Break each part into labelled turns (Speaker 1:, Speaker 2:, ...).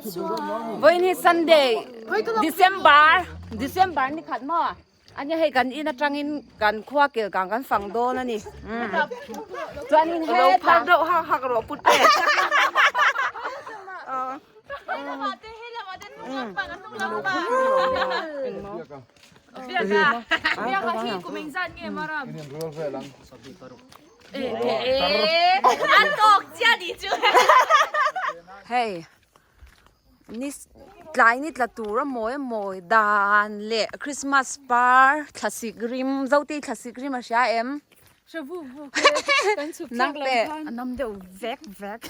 Speaker 1: Vawiin hi Sunday December December ni khat maw ania hei kan in atangin kan khua kel kang kan fang dawn a ni chuanin he phar deuh hak hak rawh put te Hei ni tlai ni tla tur a mawi a mawi dan leh Christmas par thlasik rim Zotei thlasik rim a hria em? Nang teh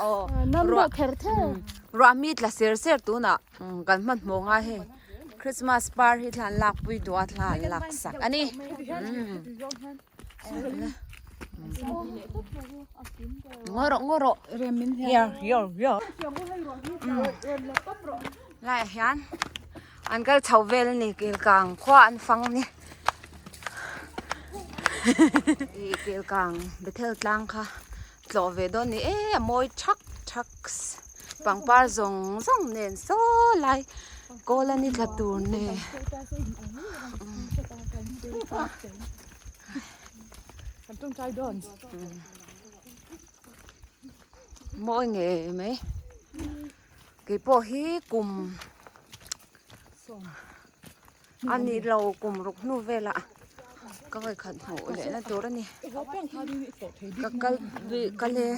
Speaker 1: aw ruah mi tla ser ser tunah kan hmanhmawh ngai hei Christmas par hi thla an lakpui duh a thla an laksak a ni. Ngaw rawh ngaw rawh here here here laiah hian an kal chho vel a ni kelkang khua an fang a ni ih kelkang bethel tlang kha tlawh ve dawn a ni e a mawi thak thak pangpar zawng zawng nen saw lai kawl a ni tla tur nen. Mawi ngei mai keipawh hi kum a ni lo kum ruk hnu velah ka vawikhat hmuh leh na tur a ni ka kal kal e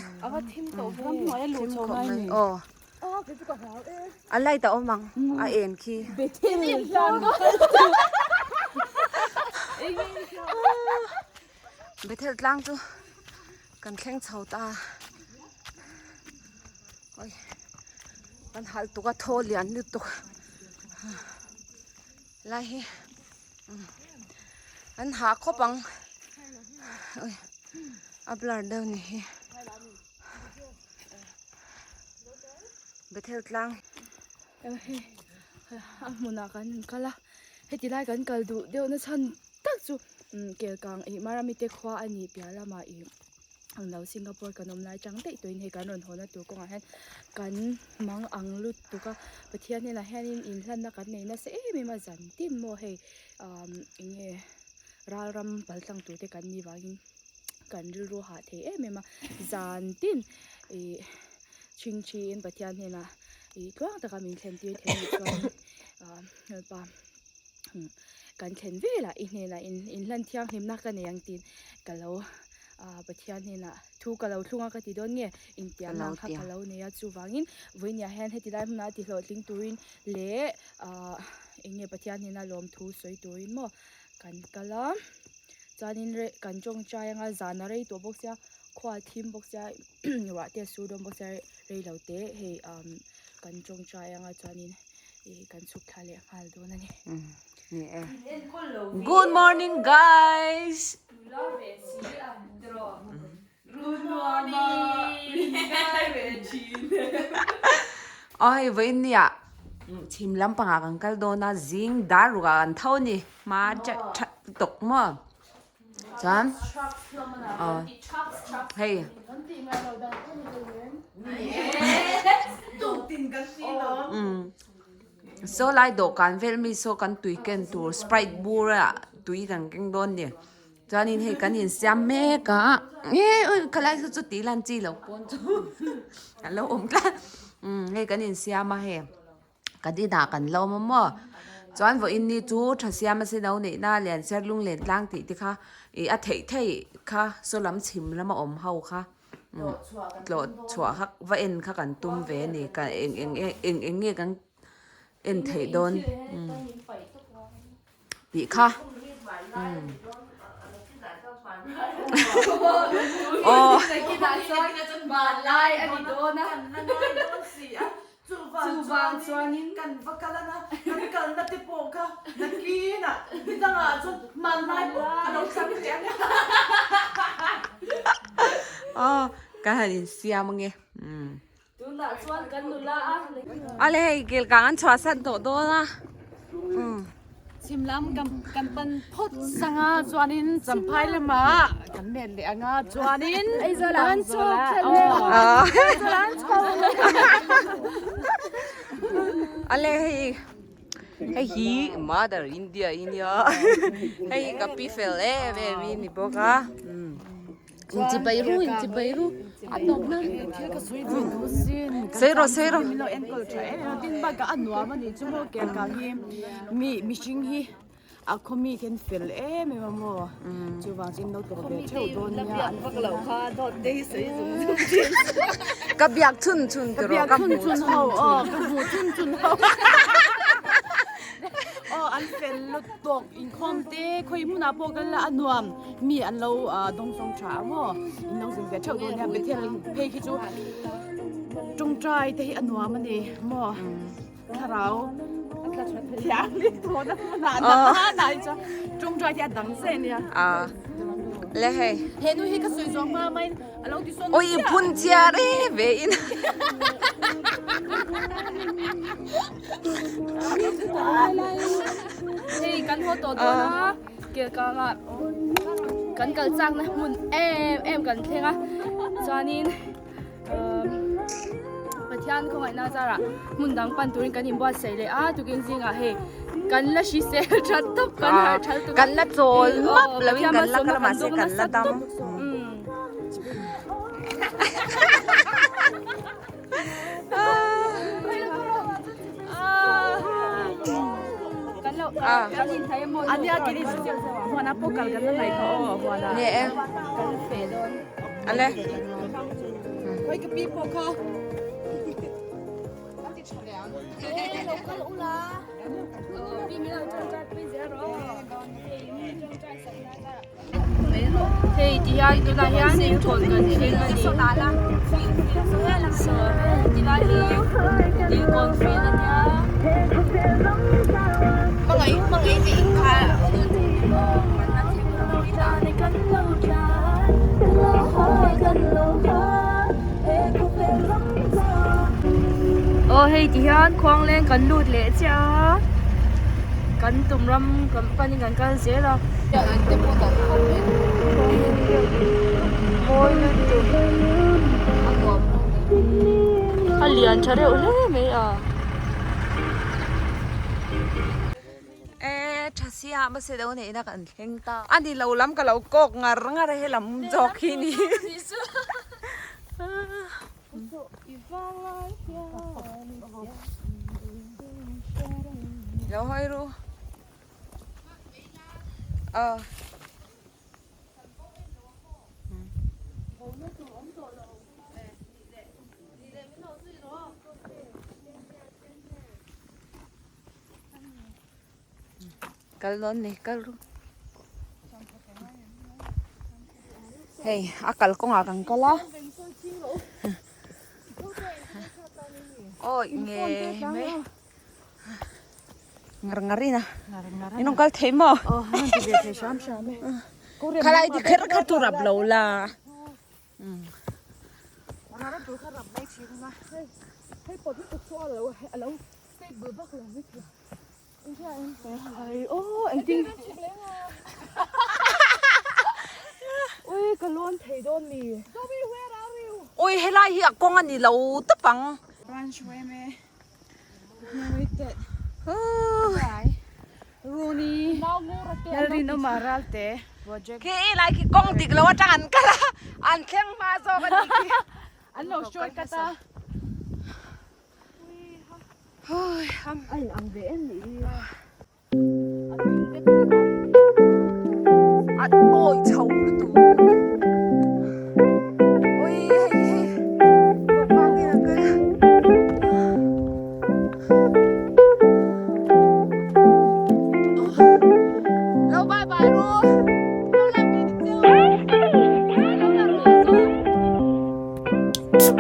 Speaker 1: thim khawp mai aw. A light a awm ang a en khi. Bethel tlang chu kan thleng chho ta oi kan hal tuk a thaw lian lutuk lai hi an hah khawp ang oi a blur deuh ni hi. Bethel tlang.
Speaker 2: Hei a hmunah kan kal a, heti lai kan kal duh deuh na chhan tak chu Kelkang ih Maramite khua a nih piah lamah ih ang lo Singapore kan awm lai chang daih tawhin hei kan rawn haw na tur kawngah hian kan mang ang lutuk a, Pathian hnenah hianin inhlanna kan nei nasa em em a zan tin maw hei eng nge ral ram pal tlang tur te kan nih vangin kan rilru hah thei em em a zan tin ih chhingchhiin Pathian hnenah ih tluang taka min thlen tir thei anih chuan ah helpa kan thlen velah i hnenah in inhlan thianghlimna ka nei ang tiin ka lo ah Pathian hnenah thu ka lo thlung a ka ti dawn nge intiamna kha ka lo nei a chuvangin vawiiniah hian heti lai hmunah ti hlawhtling turin leh ah eng nge Pathian hnena lawmthu sawi turin maw kan kal a chuanin rei kan tawngtai anga zan a rei tawh bawk sia khua a thim bawk sia ruah te a sur dawn bawk sia rei lo te hei umm kan tawngtai anga chuanin ih kan chhuk thla leh nghal dawn a ni.
Speaker 1: Ni e. Good morning guys. Aw hei vawiin nia chhim lampangah kan kal dawn a zing dar rukah kan tho a ni hma that that tawk maw chuan aw hei saw lai dawhkan vel mi saw kan tui ken tur sprite bur ah tui kan keng dawn a ni. Chuanin hei kan insiam mek a e ui khalai saw chu tih lan chi loh pawn chu a lo awm tlat umm hei kan insiam a hei kan inah kan lo awm a maw chuan vawiin ni chu tha siam a se no neih na lian ser lung len tlang tih te kha ih a theih theih kha saw lam chhim lama awm ho kha umm tlawh chhuah kha va en kha kan tum ve a ni ka eng eng eng eng nge kan en theih dawn umm. Tih kha aw aw ka han insiam ange Ale hei kelkang an chhuah san tawh dawn a
Speaker 2: Chhim lam kan pan phawt sang a chuanin Champhai lamah kan let leh ang a chuanin Aizawl ah an chho leh.
Speaker 1: Ale hei hei hi mother india i nia hei hi ka pi fel em em i ni bawk a inchibai ru inchibai ru a tawp na sei rawh sei rawh
Speaker 2: mihring hi A khaw mi khian fel em em a maw? Chuvang chuan lo tlawh ve theuh dawn nia an
Speaker 3: vak loh kha dawt te hi sawi zung zung thin.
Speaker 1: Ka biak chhun chhun
Speaker 2: ka biak chhun chhun ho aw ka hmuh chhun chhun ho aw an fel lutuk inkhawm te khawi hmunah pawh kal la a nuam mi an lo dawngsawng tha a maw in lo zin ve theuh dawn nia Bethel phei khi chu tawngtai te hi a nuam a ni maw. Thlarau thianghlim thawhna hmunah na na hi chuan tawngtai hi a dang zeh nia.
Speaker 1: A le hei.
Speaker 2: He nu hi ka sawi zawng hma maiin a lo ti sawn
Speaker 1: Oi i phun chiar e ve in.
Speaker 3: Hei kan haw tawh dawn a Kelkangah kan kal chakna hmun em em kan thleng a chuanin Pathian khawngaihna zarah hmun dang pan turin kan inbuatsaih leh a tukin zingah hei kan la hrisel that tawp kan harh thal tuk a
Speaker 1: kan la chawl map loin kan la kal a mahse kan la dam
Speaker 2: ania kini huana pawh kal kan la ngaih kha aw huana
Speaker 1: ni e ale
Speaker 2: Khoi ka pi pawh kha
Speaker 3: Hei ti hian tunah hian thingkawn kan thleng a ni saw ti lai hi thingkawn field a nia. Aw hei ti hian khuangleng kan lut leh chiah a kan tum ram kan panin kan kal zel a. A lian tha reuh hle mai a.
Speaker 1: E tha sia mahse do neihna kan thleng ta a ni lo lam ka lo kawk ngar ngar a helam zawk hi ni lo hawi ru aw. Kal dawn ni kal ru hei a kal kawngah kan kal a awi nge mai ngar ngar in a in rawn kal thei maw khalai ti kher kha tur ap lo la. Ui helai hi a kawng a ni lo tawp ang. Khi lai khi kawng dik lo atang an kal a an thleng hma zawk a ni khi. A awi chho lutuk ui hei hei bawkbang in a kal a lo bye bye ru lo la mi chu lo la ru chu.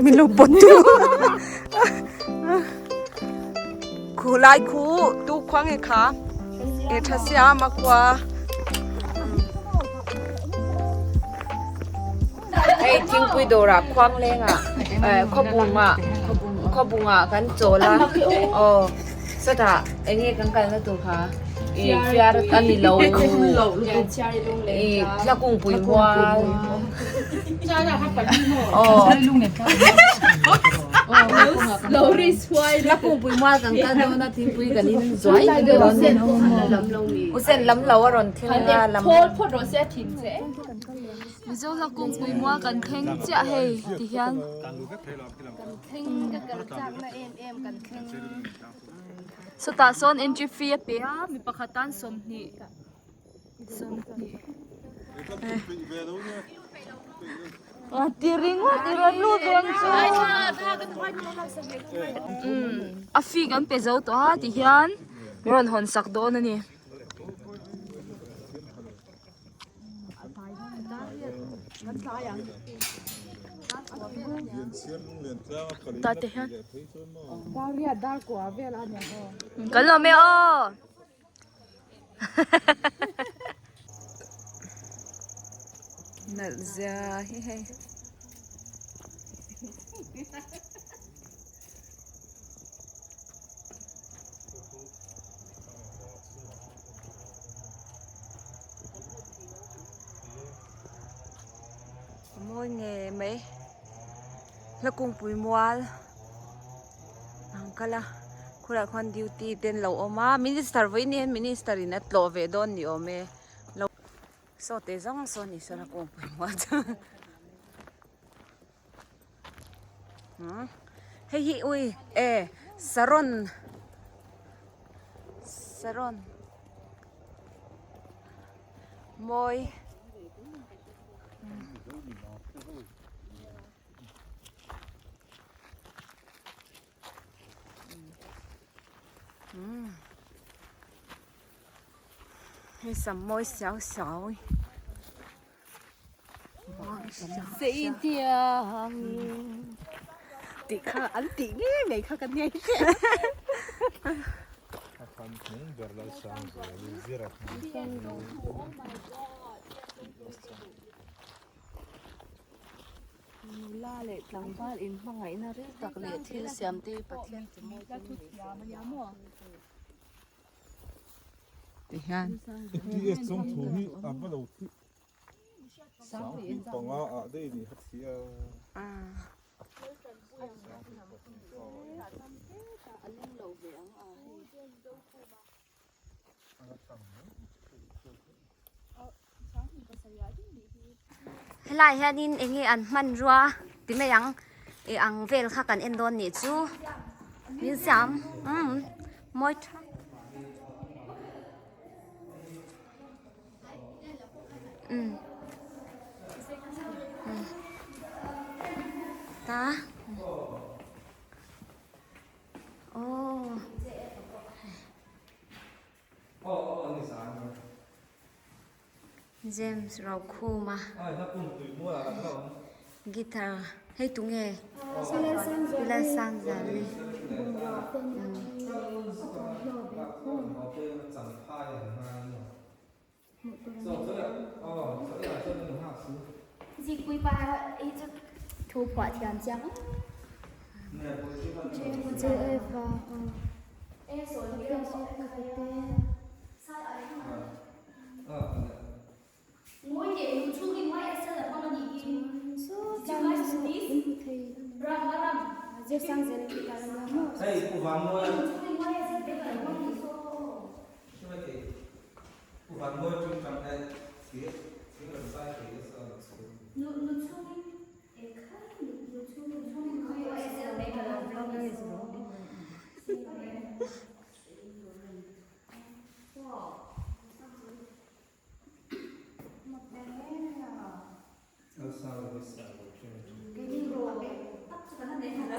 Speaker 1: Min lo pawt tu. Khu lai khu tu khua nge kha. E tha siam a khua. Hei thingpui dawrah khuang lengah khawbungah khawbungah kan chawl a aw sawtah eng nge kan kalna tur kha ih fiar a ni lo ih thla kungpui mual aw thla kungpui mual kan kal dawn a thingpui kan in zuai dawn u sen lam lo a rawn thleng a lam.
Speaker 3: Mizo hla kungpui mual kan thleng chiah hei ti hian sawtah sawn entry fee a pe a mi pakhat tan 20 20 ti ringawt i rawn lut dawn chu a fee kan pe zo tawh a ti hian min rawn hawn sak dawn a ni. Tah te hian kan lawm e aw
Speaker 1: nalh zia hi hei. A mawi nge mai hla kungpui mual ang kal a khurah khuan duty te an lo awm a minister vawiin hian minister in a tlawh ve dawn ni awm e lo saw te zawng saw ni saw hla kungpui mual chu Hei hi ui e saron saron mawi hei sam mawi siau siau.
Speaker 2: Tih kha an tih ngei mai kha ka nei
Speaker 3: Nula leh tlangval inhmangaihna ril tak leh thil siamte Pathian ti mawi
Speaker 1: Ti hian.
Speaker 4: ATS chung thu hi a va lo thi 25 ah daih ni kha thi a.
Speaker 5: Helai hianin eng nge an hmanrua ti mai ang ih ang vel kha kan en dawn nih chu min siam umm mawi tha umm ta aww. James Rokhuma guitar hei tunge Lalsangzali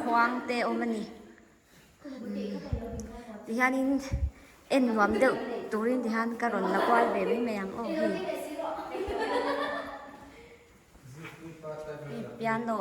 Speaker 5: Khuang te awm a ni tihianin en nuam deuh turin tihian ka rawn la kual ve mai mai ang aw hei piano.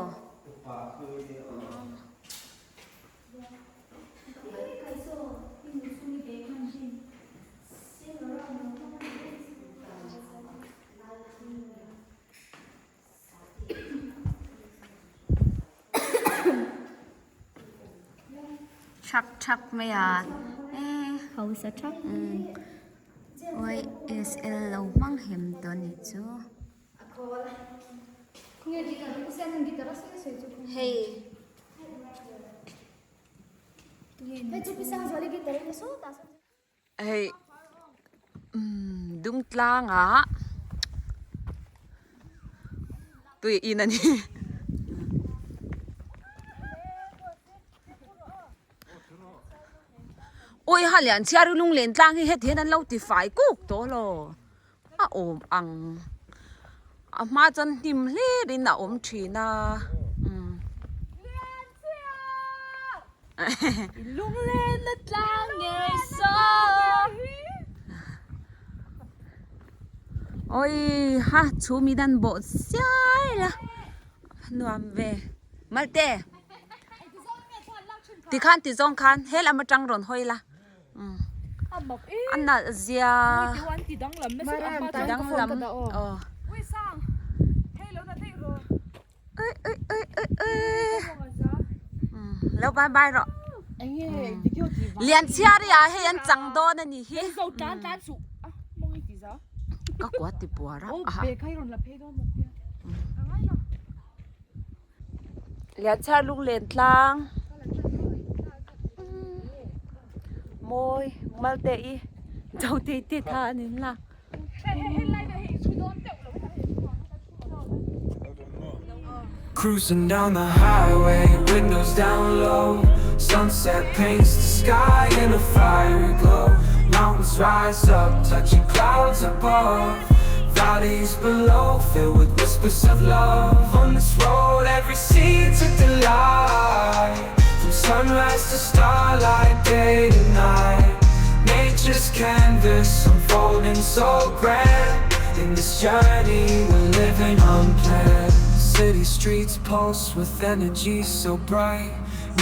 Speaker 5: Thak thak mai a e hausa thak YSL lo hmang hem tawh a nih chu hei.
Speaker 1: Hei umm dungtlangah tui in a ni. Awi ha lian chhiar lunglen tlang hi heti hian an lo ti fai kuk tawh lo a awm ang a hma chuan hnim hlir in a awm thin a umm.
Speaker 3: Lunglen a tlang ngei saw.
Speaker 1: Oi ha chhum in an bawh siai la nuam ve malte tikhan ti zawng khan he lam atang rawn hawi la a nalh zia ti danglam aw. Lo bye bye rawh. Lianchhiari ah hei an chang dawn a nih hi. Ka kua ti puar a. Lianchhiar lunglen tlang. Mawi malte i zo tei te tha an in lak.
Speaker 6: Cruising down the highway, windows down low Sunset paints the sky in a fiery glow Mountains rise up, touching clouds above Valleys below, filled with whispers of love On this road, every scene's a delight From sunrise to starlight, day to night Nature's canvas unfolding so grand In this journey, we're living unplanned City streets pulse with energy so bright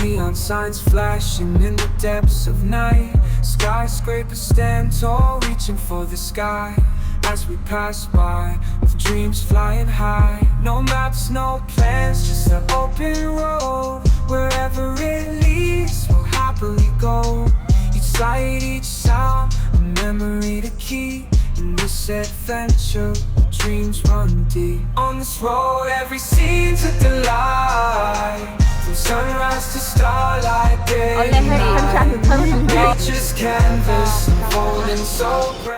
Speaker 6: Neon signs flashing in the depths of night Skyscrapers stand tall, reaching for the sky As we pass by, with dreams flying high No maps, no plans, just an open road Wherever it leads, we'll happily go Each sight, each sound, a memory to keep In this adventure, dreams run deep On this road, every scene's a delight From sunrise to starlight, day and night Nature's canvas unfolding so bright.